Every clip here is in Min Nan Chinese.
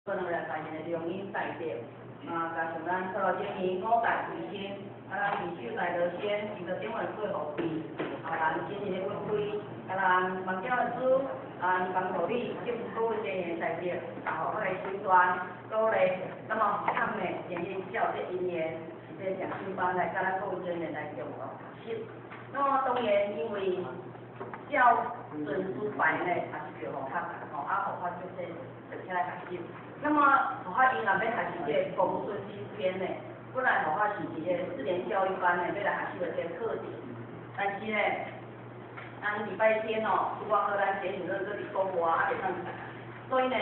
可能來發現的良因大德，啊，加上咱所有精英五大歸心，啊，咱二手大道仙，伊就頂完做後輩，啊，咱今日的文輝，啊，咱萬教的師，啊，幫助你接各位精英大德，啊，予我來宣傳鼓勵，那麼他們今日照這因緣，是這誠心班來佮咱各位精英來共同學習。那麼當然因為照順師牌呢，也是叫護法吼，啊護法就是坐起來學習。那麼護法因也要學習這個公孫秋篇呢，本來護法是佇個四年教育班呢，欲來學習的這個課程，但是呢，咱禮拜天哦，拄仔好咱簡主任閣佇國外啊，袂當來，所以呢，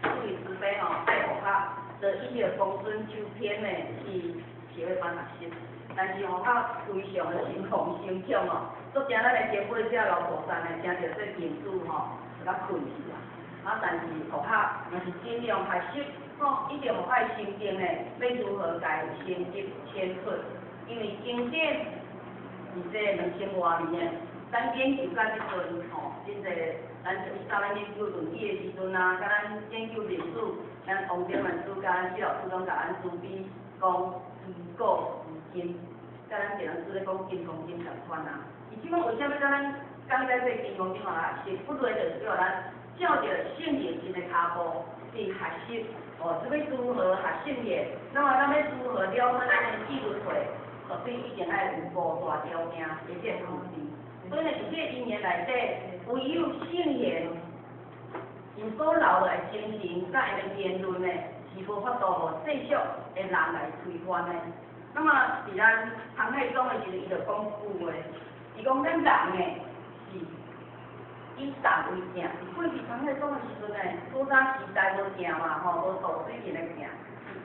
出於慈悲吼，愛護法就以這個公孫秋篇呢去協會班學習。但是護法非常的心痛心痛哦，足驚咱的前輩這老菩薩呢，聽著這經書吼，就較困去啊。啊，但是護法若是盡量學習，吼，一定護法的心境呢，欲如何共深入淺出？因為經典是這2000外年的，咱研究到這陣吼，真濟，咱以早咱研究論語的時陣啊，佮咱研究歷史，咱王典文師佮咱施老師攏共咱慈悲講知古知今，佮咱電腦師咧講金剛經仝款啊。伊這擺為啥物佮咱講解這個金剛經啊？是不對，就是叫咱照著聖人真的跤步去學習，哦，這欲如何學聖言？那麼咱欲如何了解咱的智輪迴？所以一定愛有五大條件的這個具備。所以呢，佇這個因緣內底，唯有聖賢𪜶所留落來精神，佮𪜶的言論呢，是無法度予世俗的人來推翻的。那麼，佇咱唐太宗的時陣，伊就講句話，伊講咱人呢是以動為鏡。過去唐太宗的時陣呢，古早時代無鏡嘛，吼，無度水平的鏡，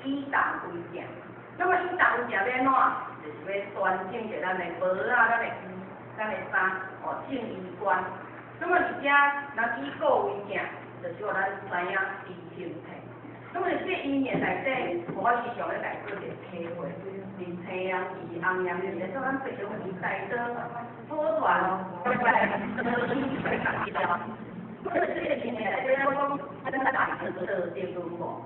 是以動為鏡。那麼以動為鏡欲按怎？就是欲端正著咱的帽仔、咱的衣、咱的衫，哦，正衣冠。那麼而且，咱以古為鏡，就是予咱知影知興替。那麼這因緣內底，我時常咧來做一個體會，佇青陽寺、紅陽寺咧，做咱白龍寺大道普傳，這個因緣內底，咱講咱大道德論無？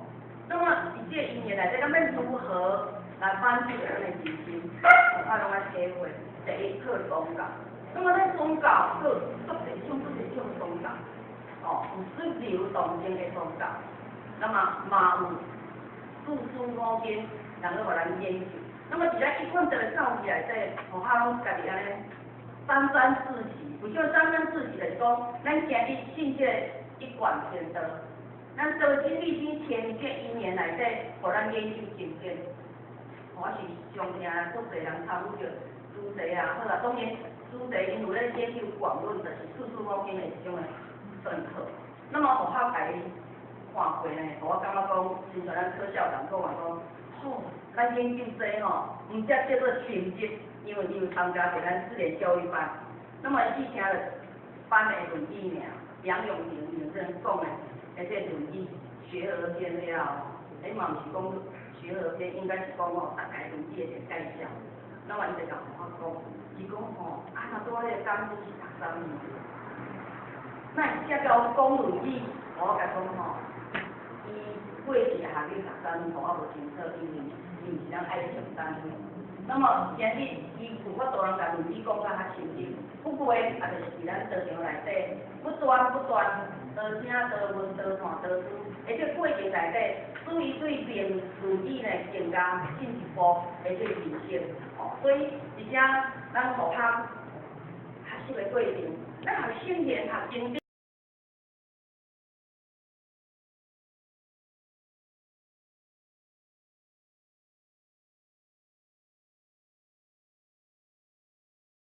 那麼佇這個因緣內底，咱欲如何來反省咱的人生？我攏愛體會。第一，靠宗教。那麼咱宗教，閣有足濟種、足濟種宗教，哦，有主流動靜的宗教。那麼嘛有四書五經，人咧予咱研究。那麼佇咱一貫這個教義內底，護法攏家己按呢沾沾自喜。為啥物沾沾自喜？就是講，咱今日信這個一貫天道，咱做真理心前這因緣內底，予咱研究經典。我是常聽足濟人參與著主題啊，好啦，當然主題𪜶有咧研究廣論，就是四書五經的一種的政策。那麼護法共伊看過呢，我感覺講，親像咱柯校長講話講，吼，咱研究這吼，毋才叫做深入，因為伊有參加過咱四年教育班。那麼伊只聽著班的論語爾，楊永平先生講的，彼這論語學而篇了後，彼嘛毋是講學而篇，應該是講吼大概論語的一個介紹。那麼伊就共我講，伊講吼，啊若拄仔彼個講師是讀啥物？那伊才共我講論語，我共講吼，伊過去學語讀啥物，我無清楚，因為伊毋是咱愛情單位。那麼今日伊有法度通共論語講甲較深入，不過也就是佇咱道場內底，不斷不斷，多聽多問多看多思，佇這個過程內底，使伊對論論語呢更加進一步的這個認識。哦，所以而且咱護法學習的過程，咱學聖賢學經典。